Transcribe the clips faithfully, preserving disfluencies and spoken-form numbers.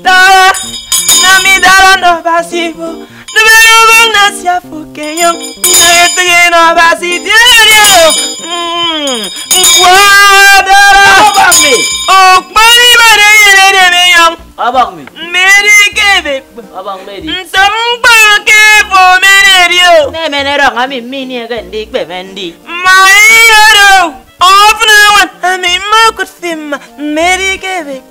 Dara, na mi dara na Abasi bo. Nubere ubang na sia fo ke nyong. Nyang etege na Abasi diere o. Mm. Nkwa dara. Abang mi. Okpari bade yere de me nyong. Abang mi. Meri ke bekpo. Abang meri. Nsem mkpa ke fo mere dio. Ne mene rong ami mini ege ndi kpe mendi. Ma iyo do. Often I want, I mean, my good film, Mary gave it.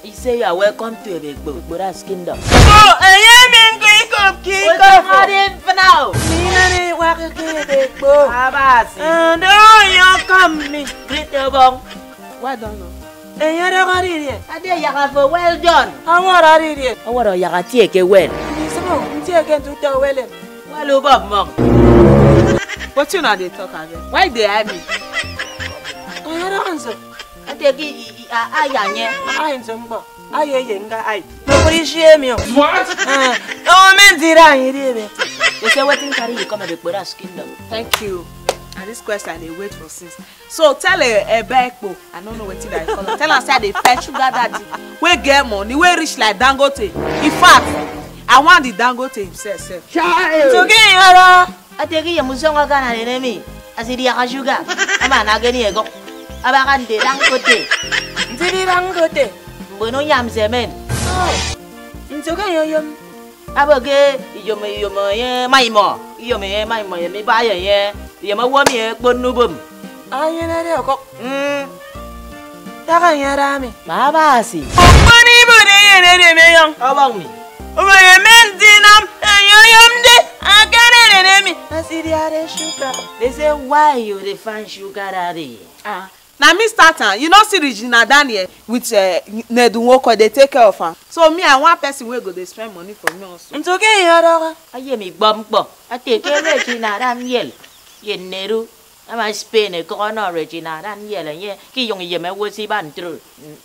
He say you are welcome to Ebekpo, Ebekpo's kingdom. Oh, I am in Kiko, Kiko. What are you for now? Me and I walk a Kibekpo. Abasi. And oh, you come me. Greet your bong. Well done. And you don't got it yet. I dare you have a well done. I want out of it. I want to you take a well. This one, take it to the well. Well, over mom. What you know they talk again? Why they hide me? I don't answer. I take it, I, I, I, I, I, I, I, I, I, no, please shame you. What? Uh, oh, men did I hear it? They say, what thing carry you come at the Buddha's kingdom? Thank you. And this question they wait for since. So tell a, a Bekpo, I don't know what thing I call it. Tell us how they fetch sugar daddy. We get money, we rich like Dangote. In fact, I want the Dangote himself. Sef. Child. Nso ke yara. Ate ke yem usọñ ọkan anene mi, asidi aka sugar, ama na geni egọk. Abaka nte Dangote. Nte di Dangote. Mgbe no nyam semen. Oh. Nso ke yoyom. Abo ke iyom iyom ye maimo, iyom ye maimo ye mi ba ye ye, iyom awo mi ekpo nubom. Ayenere ọkọk. Mm. Taka nyara mi. Baba si. Okpon ibo de yenere me yong. Abang mi. Oboye men dinam, eyoyom de, akanere mi. Asidi are sugar. They say, why you dey find sugar daddy? Ah, na me start am. You no see Regina Daniel with, uh, Nedu Nwoko, they take care of am. So me, I want person wey go dey spend money for me also. Nto ke yoroga. Aye mi gbọmkpọ. Ate ke Regina Daniel. Ye Nedu. Ama Spain ekọk ọnọ Regina Daniel enye ke iyọñ iyem ewo se iban ntro.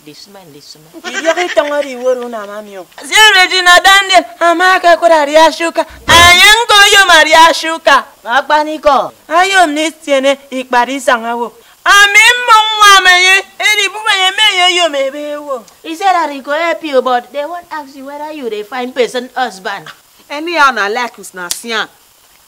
This man, this man. Idiọk itọñ oro iworo unam ami o. Asian Regina Daniel ama ke kura aria sugar. Aye nko yom aria sugar. Akpanikọ. Ayom ni tiene ikpari isañ awo. Ami mmọñ nwam enye, edi buba ye me ye yom ebe ewo. He said that he go help you, but they won't ask you whether you dey find person husband. Anyhow na like us na sian.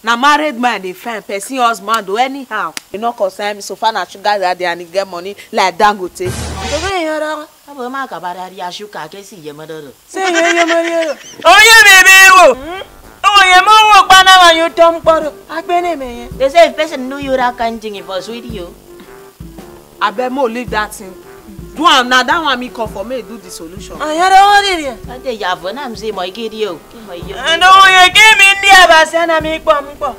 Na married man dey find person husband o anyhow. E no concern me so far na sugar daddy and he get money like Dangote. Ntobe yoro. Abo ma ka bada dia sugar ke si ye madoro. Se ye ye madoro. Oye bebe wo. Oye mo wo kpana wa you tom kporo. Agbene me ye. They say if person know you that kind thing, if was with you. Abeg, mo leave that thing. Do am na that one me come for me do the solution. Ayara oriri. Ade ya vo na mzi mo igidi o. Mo yo. Ando ye ke mi ndi abasa na mi kpọm kpọ.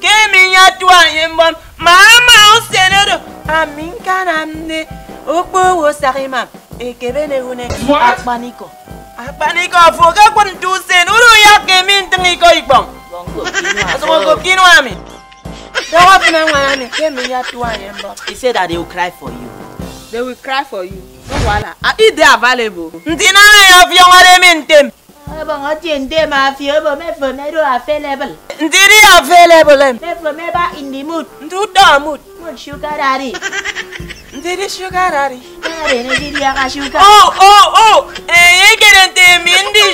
Ke mi ya tu aye mbọm. Ma ma o senero. Ami nka na mne. Okpo wo sari mam. Ekebe ne une. What? Akpanikọ. Akpanikọ fo ke kwon tu sen. Uru ya ke mi nting iko ikpọm. Bongo kinwa. Asongo kinwa mi. Dọwọ funa nwa ya mi ke mi ya tu aye mbọ. He said that they will cry for you. They will cry for you. No wahala. Ah, if they available. Nti na me ya fi on are mi ntem. Ebo ngoti ntem afi ebo me for me do available. Nti di available em. Me for me ba in the mood. Nti uto mood. Mood sugar daddy. Nti di sugar daddy. Daddy ne di di aka sugar. Oh, oh, oh. Eh, ye kere ntem mi ndi.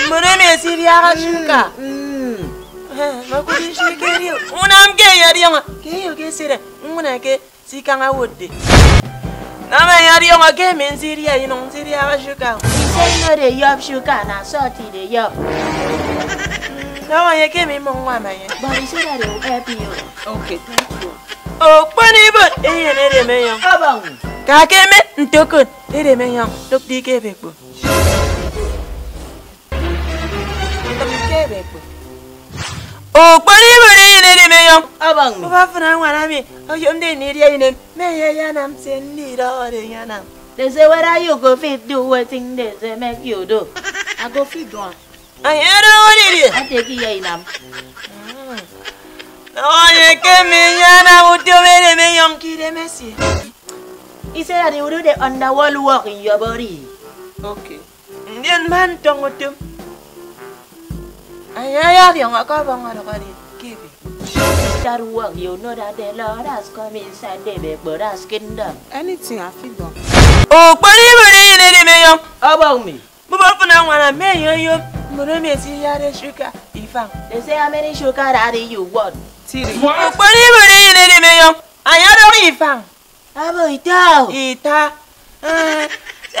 Mbono me si di aka sugar. Mm. Eh, makudi shikeri. Unam ke ya dianga. Ke yo ke sire. Nguna ke sikañ awụtde. Nama ya diọñọ ke emi nsidia inụñ nsidia sugar. He say no dey yop sugar, na salt e dey yop. Nama ya ke emi mmọñ nwama ya. But he say that dey help you. Okay, thank you. Okpon ibot eyenede me yọñ. Ọbọñ. Ka ke me ntokon ede me yọñ tok di ke ebekpo. Okpon ibot eyenede me yọñ. Ọbọñ. Ubafụn añwana mi oyomde ndidia inem me ye yanam se ndidọhọde yanam. They say whether you go fit do wetin they say make you do. I go fit do am. Ayere odidi. Ate ki ye inam. Oye ke mi yanam utom ede me yọñ ke idem esie. He said that he will do the underworld work in your body. Okay. Ndien man tọñ utom. Aya ya diọñ ọkọbọñ ọdọkọdi kibi. Start work, you know that the Lord has come inside the people, that's kingdom. Anything I fit done. Okpon ibot eyenede me yọñ. Ọbọñ mi. Mbụp ọfụn añwana mme enye oyom mbon emi ẹsiyarade sugar ifañ. They say, "How many sugar daddy you want?" Tiri. Ukpọni ibọde eyen edem eyọñ. Anya ọdọñ ifañ. Abo ita o. Ita. Eh,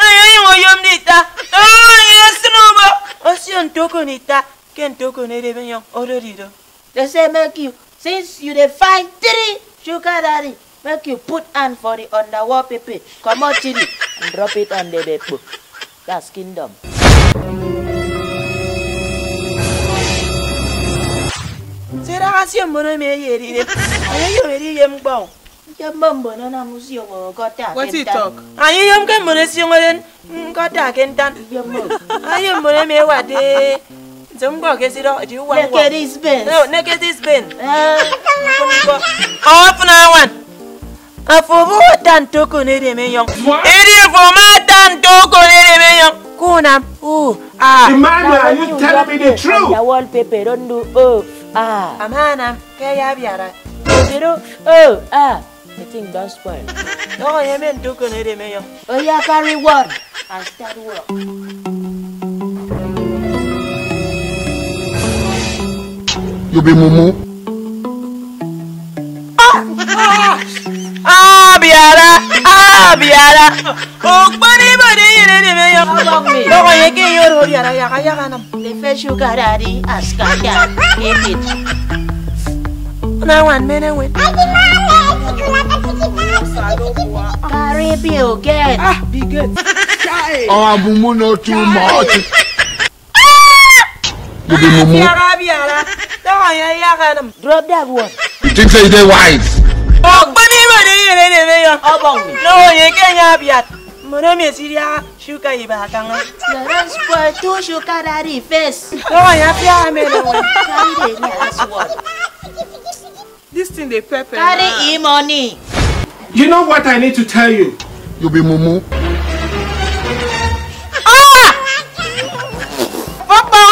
enye oyom ndi ita. Oh, enye esịn ubọk. Osio ntokon ita ke ntokon edem eyọñ odori do. They say make you, since you dey find three sugar daddy, make you put hand for the underworld pepper, comot chili, and drop it on the bedpo. That's kingdom. Sida asie mbon emi eyeride, eyom eriyem mkpọ. Nte mbon mbon anam usioño ọkọta ke What he ntan. Talk? Ayiyom ke mbon esioñode nkọta ke ntan. Iyom o. Ayom mbon emi ewade nse mkpọ ke sidọ edi uwa uwa. Naked is best. No, naked is best. Eh. Mkpọ. Ọfụn añwan. Afo obo ata ntokon edem eyọñ. Edi afo ama ata ntokon edem eyọñ. Kunam. Oh, ah. Emmanuel, are you telling me the truth? Your wallpaper don't do oh, ah. Ama anam ke ya biara. Obiru, oh, ah. The thing don spoil. No, ye men do kono ede me yo. Oya carry one and start work. You be mumu. Ah, ah, ah, biara, ah, biara. Okpari bade yere de me yo. How about me? No, ye ke yo ro biara ya ya nam. The first sugar daddy has come down. Name it. Na one man win. Carry bill, get. Ah, be good. Chai. Oh, abumu no too much. You be mumu. Biara, biara. Don't ya ya kanam. Drop that one. You think say you dey wise? Oh, but me, but you, you, you, you. Obong. No, you can't have yet. Mono me siria. Sugar iba akanga. You don spoil two sugar daddy face. No, ya fia me no. Carry the next one. This thing dey pepper. Carry e money. You know what I need to tell you? You be mumu. Ah! Papa!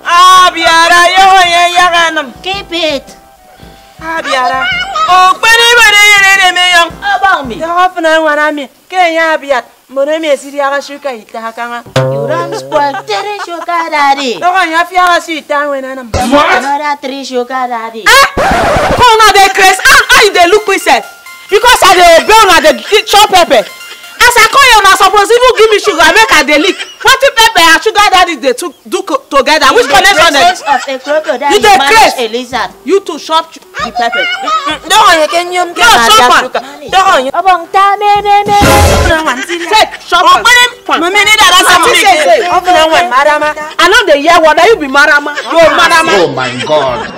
Ah, biara yo ye yaganam. Keep it. Ah, biara. Oh, kwani bade yere de me young. Obong me. They often I wanna me. Ke enye abiat, mbon emi esidiaha sugar ita akaña. You don spoil three sugar daddy. Dọkọ enye afiara si ita ñwen anam. What? Another three sugar daddy. Eh? Come now, dey craze. Ah, how you dey look me sef? Because I dey obey una, dey gi- chop pepper. As I come here, una suppose even give me sugar, make I dey lick. Wetin pepper and sugar daddy dey to- do co- together? Which connection dey? In the presence of a crocodile, you dey craze. A lizard. You too chop the pepper. Don't you can you No, chop am. Don't you? Obong ta me me me. No one see. Take chop am. Mami ni dada sa mi. Open one marama. I no dey hear word. You be marama. You marama. Oh my God.